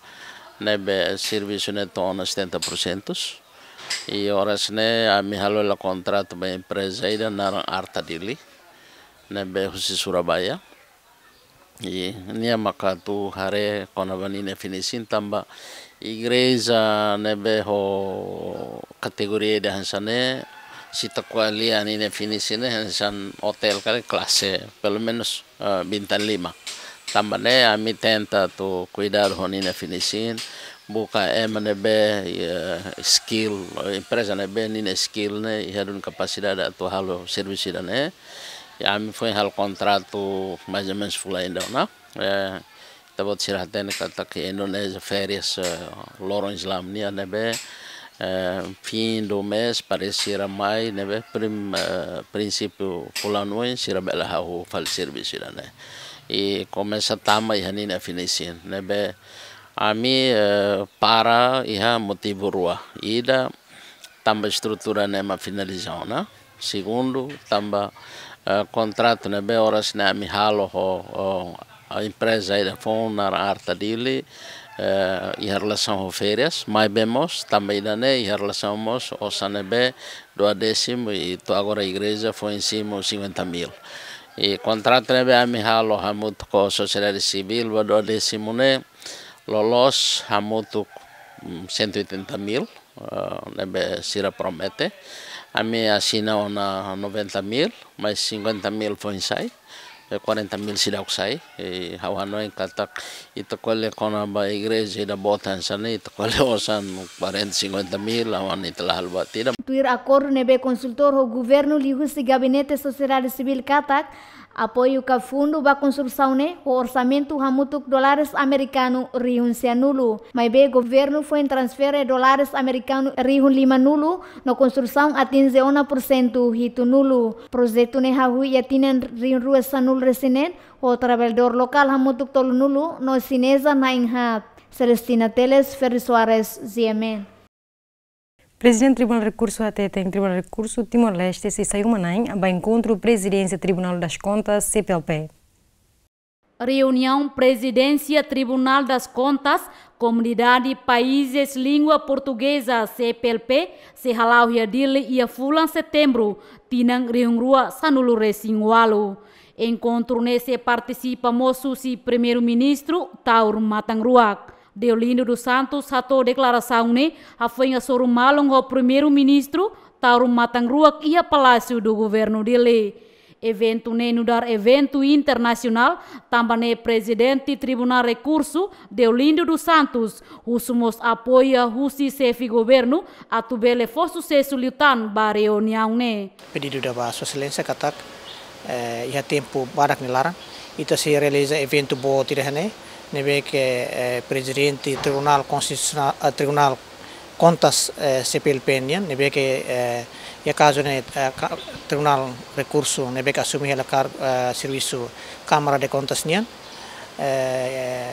ne'ebé servisu ne'e to'o ona setenta por cento. I oras ne'e ami halo hela kontratu ba empreza ida naran Arta Dili, ne'ebé husi Surabaya. I nia maka atu haree kona-ba ninia finishing, tanba igreja ne'ebé ho kategoria ida hanesan ne'e, se ita ko'alia ninia finishing ne'e hanesan otél ka lae, klase pelumenus, eh, bintang lima. Tanba ne'e ami tenta atu kuidadu ho ninia finishing, buka ema ne'ebé, eh, skill, empreza ne'ebé ninia skill ne'e iha duni kapasidade atu halo servisu ida-ne'e. I ami foin halo kontratu mais ou menos fulan ida ona. Eh, ita-boot sira hatene katak Indonézia férias, eh, loron Islam nian ne'ebé, eh, fim do mês para sira mai ne'ebé prim-, eh, prinsípiu fulan oin sira bele hahú fali servisu ida-ne'e. I komesa tama iha ninia finishing ne'ebé ami, eh, para iha motivu rua. Ida, tanba estrutura ne'e mak finaliza ona. Segundu, tanba, eh, kontratu ne'ebé oras ne'e ami halo ho, ho empreza ida foun naran Arta Dili, eh, iha relasaun ho férias, maibé mós, tanba ida-ne'e iha relasaun mós osan ne'ebé duodésimu i to'o agora igreja foin simu cinquenta mil. I kontratu ne'ebé ami halo hamutuk ho sosiedade sivíl ba duodésimu ne'e loloos hamutuk, mm, cento e oitenta mil, eh, ne'ebé sira promete. Ami asina ona noventa mil, mais cinquenta mil foin sai. E kuarenta mil seidauk sai, e ha'u hanoin katak ita ko'alia kona-ba igreja ida boot hanesan ne'e, ita ko'alia osan kuarenta, sinkuenta mil, ha'u hanoin ita la halo buat ida. Tuir akordu ne'ebé konsultór ho governu liuhusi gabinete sosiedade sivíl katak, apoiu ka fundu ba konstrusaun ne'e ho orsamentu hamutuk dólares amerikanu rihun sianulu. Maibé governu foin transfere dólares amerikanu rihun limanulu, no konstrusaun atinje ona pursentu hitunulu. Projetu ne'e hahú iha tinan rihun rua sanulu-resin-neen, ho traballadór lokál hamutuk tolunulu no xineza na'in-haat. Celestina Teles, Ferry Soares, G M N. Prezidente Tribunál Rekursu hateten Tribunál Rekursu Timor-Leste sei sai uma-na'in ba enkontru Prezidénsia Tribunál das Kontas, C P L P. Reuniaun Prezidénsia Tribunál das Kontas, Komunidade Países Língua Portuguesa, C P L P, sei hala'o iha Dili iha fulan Setembru, tinan rihun rua sanulu-resin-ualu. Enkontru ne'e sei partisipa mós husi Primeiru-Ministru Taur Matan Ruak. Deolindo dos Santos hato'o deklarasaun ne'e hafoin hasoru malu ho Primeiru-Ministru Taur Matan Ruak iha Palácio do Governo Dili. Eventu ne'e nu'udar eventu internasionál, tanba ne'e Prezidente Tribunál Rekursu, Deolindo dos Santos, husu mós apoiu husi xefe governu atu bele fó susesu liután ba reuniaun ne'e. Pedidu ida ba Sua Exelénsia katak, eh, iha tempu badak nia laran, ita sei realiza eventu boot ida hanesan ne'e, ne'ebé ke, eh, Prezidente Tribunál Konstitusionál, eh, Tribunál Kontas, eh, C P L P nian, ne'ebé ke, eh, iha kazu ne'e, eh, ka-, Tribunál Rekursu, ne'ebé ke asume hela kar-, eh, servisu Câmara de Contas nian, eh,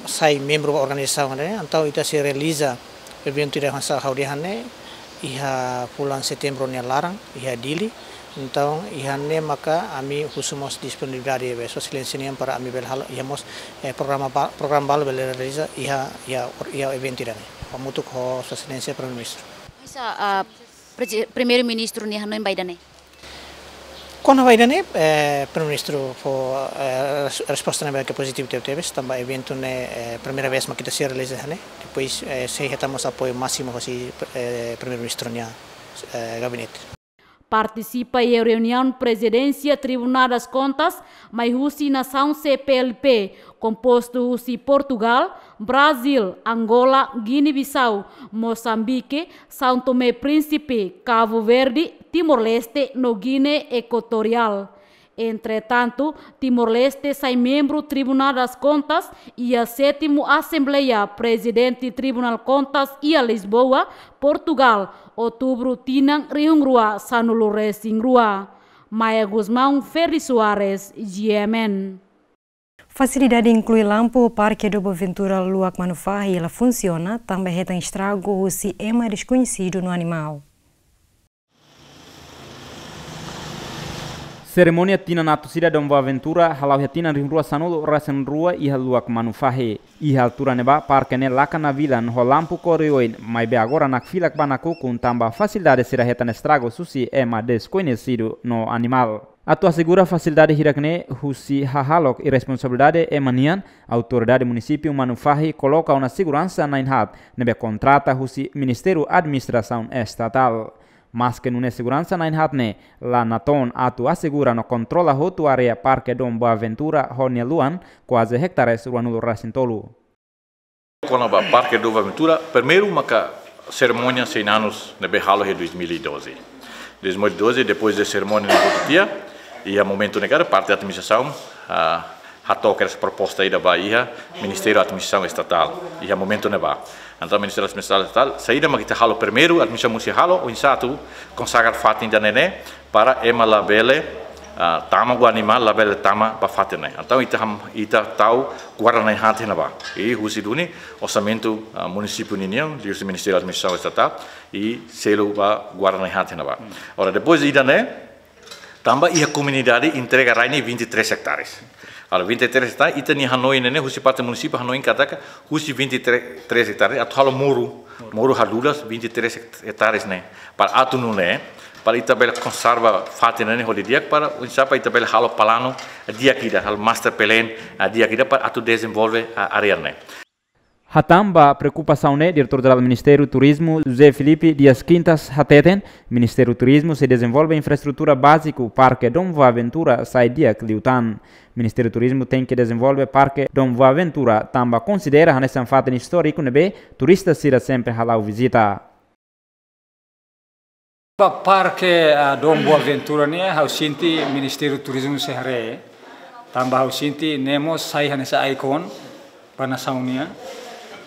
sai membru organizasaun ne'e, entaun ita sei realiza eventu ida hanesan ha'u dehan ne'e, iha fulan Setembru nia laran, iha Dili. Entaun, iha ne'e maka ami husu mós disponibilidade ba Sua Exelénsia nian para ami bele halo, iha mós, eh, programa ba-, programa balu bele realiza iha, iha, iha eventu ida ne'e. Hamutuk ho Sua Exelénsia Primeiru-Ministru. Hanesan, ah, Prezi-, Primeiru-Ministru nia hanoin ba ida ne'e? Kona-ba ida ne'e, eh, Primeiru-Ministru fó, eh, res-, resposta ne'ebé ke pozitivu tebetebes, tanba eventu ne'e, eh, primeira vez mak ita sei realiza hanesan ne'e. Depois, eh, sei hetan mós apoiu másimu husi, eh, Primeiru-Ministru nia, eh, gabinete. Partisipa iha reuniaun Prezidénsia Tribunál das Kontas, mai husi nasaun C P L P, kompostu husi Portugal, Brazil, Angola, Guiné-Bissau, Mosambike, São Tomé e Príncipe, Cabo Verde, Timor-Leste no Guiné Equatorial. Entretantu, Timor-Leste sai membru Tribunál das Kontas iha sétimu Asembleia Prezidente Tribunál Kontas iha Lisboa, Portugal, Outubru tinan rihun rua sanulu-resin-rua. Maia Gusmão, Ferri Soares, G M N. Fasilidade inklui lampu Parque do Boaventura Luak Manufahi la funsiona, tanba hetan estragu husi ema deskoñesidu no animál. Serimónia tinan atus ida Dom Boaventura hala'o iha tinan rihun rua sanulu-resin-rua iha Luak Manufahi. Iha altura ne'ebá parke ne'e laka navilan ho lampu kór oioin, maibé agora nakfilak ba nakukun tanba fasilidade sira hetan estragu husi ema deskoñesidu no animál. Atu asegura fasilidade hirak-ne'e husi hahalok irresponsabilidade ema nian, Autoridade Munisípiu Manufahi koloka ona seguransa na'in-haat ne'ebé kontrata husi Ministériu Administrasaun Estatál. Maske nune'e seguransa na'in-haat ne'e la natoon atu asegura no kontrola hotu área Parque Dom Boaventura ho nia luan kuaze ektares ruanulu-resin-tolu. Kona-ba Parque Dom Boaventura, primeiru maka serimónia cem anos ne'ebé halo iha dois mil e doze. Dois mil e doze, depois de serimónia ne'e hotu tiha, iha momentu ne'e karik parte administrasaun, ah, hato'o kedas proposta ida ba iha Ministériu Administrasaun Estatál, iha momentu ne'ebá. Entaun Ministériu Administrasaun Estatál, saida mak ita halo primeiru, administrasaun musi halo, oinsá atu konsagra fatin ida-ne'e ne'e, para ema labele, ah, tama ho animál, labele tama ba fatin ne'e. Entaun ita ham, ita tau guarda na'in-haat iha ne'ebá. I husi duni orsamentu, ah, munisípiu ninian, liuhusi Ministériu Administrasaun Estatál, i selu ba guarda na'in-haat iha ne'ebá. Ora, depois ida-ne'e, tanba iha komunidade entrega rai ne'e vinte e três hectares. Ora, vinte e três hectares, ita-nia hanoin ne'e, husi parte munisípiu hanoin katak, husi vinte e três hectares, atu halo moru, moru hadulas vinte e três hectares ne'e. Para atu nune'e, para ita bele konserva fatin ne'e hodi di'ak, para oinsá para ita bele halo planu di'ak ida, halo master plan, ah, di'ak ida para atu dezenvolve, ah, área ne'e. Hatán ba preokupasaun ne'e, Diretór Jerál Ministériu Turizmu, José Filipe Dias Quintas, hateten, Ministériu Turizmu sei dezenvolve infraestrutura báziku Parke Dom Boaventura sai di'ak liután. Ministériu Turizmu tenke dezenvolve Parke Dom Boaventura, tanba konsidera hanesan fatin istóriku ne'ebé turista sira sempre hala'o vizita. Ba Parke, ah, Dom Boaventura nian, ha'u sente Ministériu Turizmu sei haree, tanba ha'u sente ne'e mós sai hanesan ikon ba nasaun nian,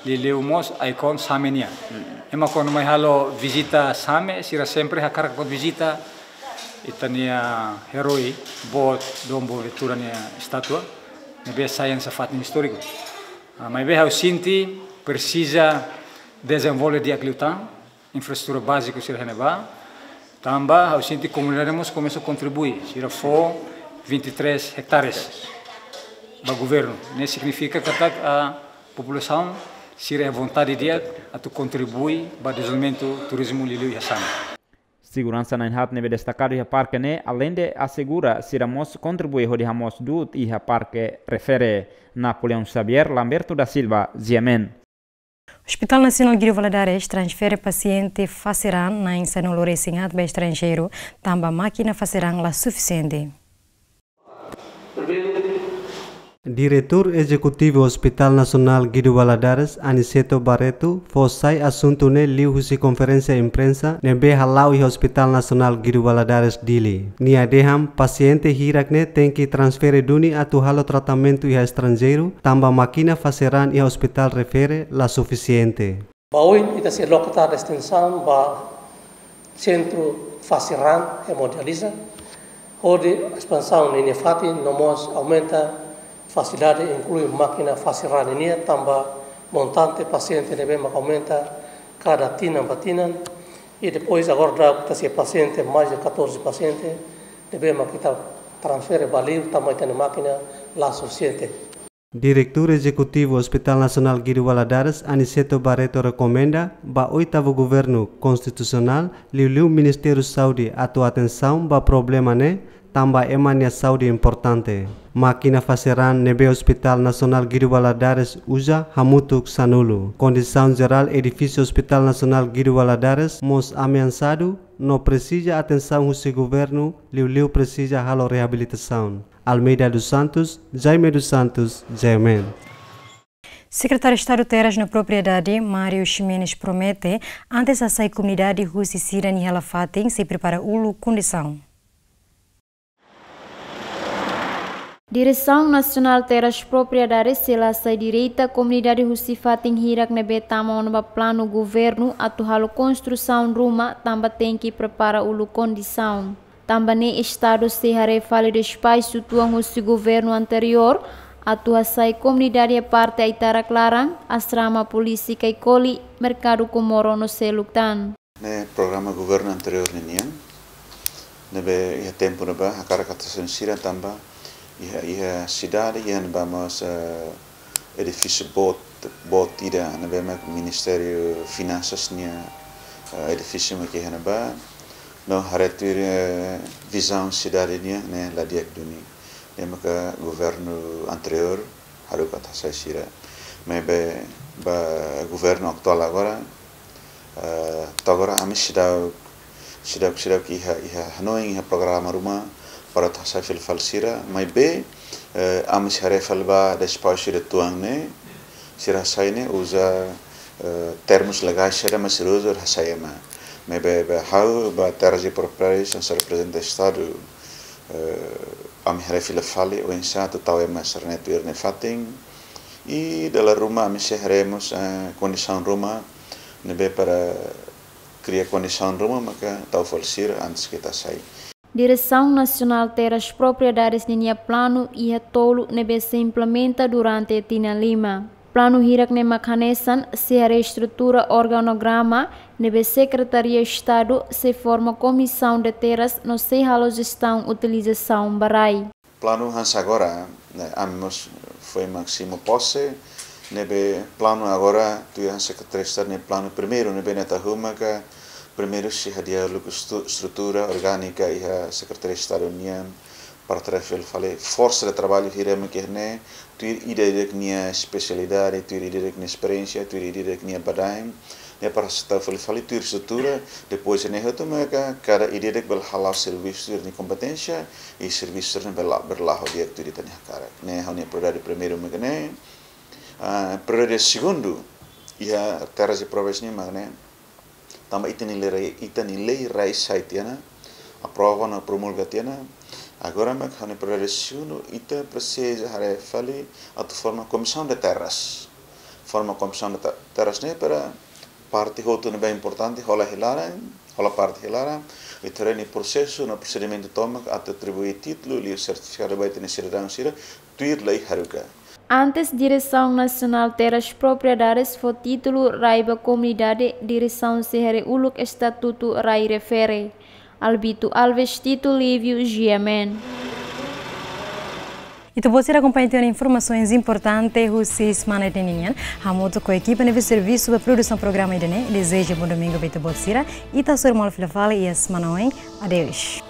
liuliu mós ikon Same nian. Ema kuandu mai halo vizita Same, sira sempre hakarak vizita ita-nia herói boot Dom Boaventura nia estátua, ne'ebé sai hanesan fatin istóriku. Ah, maibé ha'u sente presiza dezenvolve di'ak liután, infraestrutura báziku sira iha ne'ebá, tanba ha'u sente komunidade mós komesa kontribui, sira fó vinte e três hectares ba governu. Ne'e signifika katak populasaun sira iha vontade di'ak atu kontribui ba dezenvolvimentu turizmu liuliu iha Same. Seguransa na'in-haat ne'ebé destakadu iha parke ne'e, aleinde asegura, sira mós kontribui hodi hamoos du'ut iha parke refere. Napoleão Xavier, Lamberto da Silva, G M N. Hospital Nasionál Guido Valadares transfere pasiente fase raan na'in-sanulu-resin-haat ba estranjeiru, tanba mákina fase raan la sufisiente. Diretór Ezekutivu Hospital Nasionál Guido Valadares, Aniceto Barreto, fó sai asuntu ne'e liuhusi konferénsia imprensa ne'ebé hala'o iha Hospital Nasionál Guido Valadares, Dili. Nia dehan pasiente hirak ne'e tenke transfere duni atu halo tratamentu iha estranjeiru, tanba mákina fase raan iha ospitál refere la sufisiente. Ba oin ita sei loke ita-nia atensaun ba sentru fase raan hemodializa, hodi espansaun ninia fatin no mós aumenta fasilidade, inklui mákina fase raan nian, tanba montante pasiente ne'ebé mak aumenta kada tinan ba tinan, i depois agora daudaun ita sei pasiente, mais de catorze pasiente, ne'ebé mak ita transfere ba liur tanba ita-nia mákina la sufisiente. Diretór Ezekutivu Hospital Nasionál Guido Valadares, Aniceto Barreto, rekomenda ba oitavu governu konstitusionál, liuliu Ministériu Saúde atu atensaun ba problema ne'e, tanba ema nia saúde importante. Mákina fase raan ne'ebé Hospital Nasionál Guido Valadares uza hamutuk sanulu. Kondisaun jerál edifísiu Hospital Nasionál Guido Valadares mós ameasadu, no presiza atensaun husi governu, liuliu presiza halo reabilitasaun. Almeida dos Santos, Jaime dos Santos, G M N. Sekretáriu Estadu Terras no Propriedade, Mário Ximenes, promete, antes hasai komunidade husi sira-nia hela-fatin, sei prepara uluk kondisaun. Diresaun Nasionál Terras Propriedades sei la hasai direta komunidade husi fatin hirak ne'ebé tama ona ba planu governu atu halo konstrusaun ruma, tanba tenke prepara uluk kondisaun. Tanba ne'e Estadu sei haree fali despaisu tuan husi governu anteriór atu hasai komunidade iha parte Aitarak Laran, Asrama Polísia Kaikoli, Merkadu Komoro no seluk tan. Ne'e programa governu anteriór ninian, ne'ebé iha tempu ne'ebá hakarak atu hasai sira tanba iha, iha sidade iha ne'ebá mós, eh, edifísiu boot, boot ida ne'ebé mak Ministériu Finansas nia, eh, edifísiu mak iha ne'ebá. No haree tuir, eh, vizaun sidade nian ne'e la di'ak duni. Ne'e maka governu anteriór haruka atu hasai sira. Maibé ba governu atuál agora, eh, to'o agora ami seidauk, seidauk, seidauk iha, iha hanoin, iha programa ruma para atu hasai fila fali sira. Maibé, eh, ami sei haree fali ba despaisu sira tuan ne'e, sira hasai ne'e uza, eh, termus legais saida mak sira uza hasai ema. Maibé, ba ha'u, ba Terras e Propriedades, hanesan reprezentante Estadu, eh, ami haree fila fali oinsá atu tau ema sira-ne'e tuir nia fatin. I dala ruma ami sei haree mós, eh, kondisaun ruma ne'ebé para kria kondisaun ruma maka tau fali sira antes ke ita sai. Diresaun Nasionál Terras Propriedades ninia planu iha tolu ne'ebé sei implementa durante tinan lima. Planu hirak ne'e mak hanesan sei haree estrutura organograma ne'ebé Sekretaria Estadu sei forma Komisaun de Terras no sei halo jestaun utilizasaun ba rai. Planu hanesan agora, ne'e, ami mós foin mak simu pose, ne'ebé planu agora, tuir Sekretaria Estadu nia planu primeiru, ne'ebé ne'e ita huma ka primeiru sei hadi'a uluk estu-, estrutura orgánika iha Sekretaria Estadu nian, Para tau fali forsa de traballu hira mak ne'e, tuir ida-idak nia espesialidade, tuir ida-idak nia esperiénsia, tuir ida-idak nia badaen, ne'e para tau fali tuir estrutura, depois ne'e hotu maka kada ida-idak bele hala'o servisu tuir nia kompeténsia, i servisu ne'e bele, bele la'o di'ak tuir ita-nia hakarak. Ne'e ha'u-nia prioridade primeiru mak ne'e. Ah, prioridade segundu, iha terras impróprias nian mak ne'e, tanba ita-nia lei rai, ita-nia lei rai sai tiha ona, aprova no promulga tiha ona. Agora mak ha'u-nia prioridade segundu, ita presiza haree fali atu forma komisaun de terras. Forma komisaun de te-, terras ne'e para parte hotu ne'ebé importante hola iha laran, hola parte iha laran, i tuir nia prosesu no prosedimentu tomak atu atribui títulu liu sertifikadu ba ita-nia sidadaun sira, tuir lei haruka. Antes, Diresaun Nasionál Terras Propriedades fó títulu rai ba komunidade, diresaun sei haree uluk estatutu rai refere. Albito Alves, Tito Livio, G M N. Ita-boot sira akompaña tiha ona informasoens importante husi semana ida-ne'e nian. Hamutuk ho ekipa ne'ebé servisu ba produsaun programa ida-ne'e, dezeja bom domingu ba ita-boot sira. Ita hasoru malu fila fali iha semana oin. Adeus.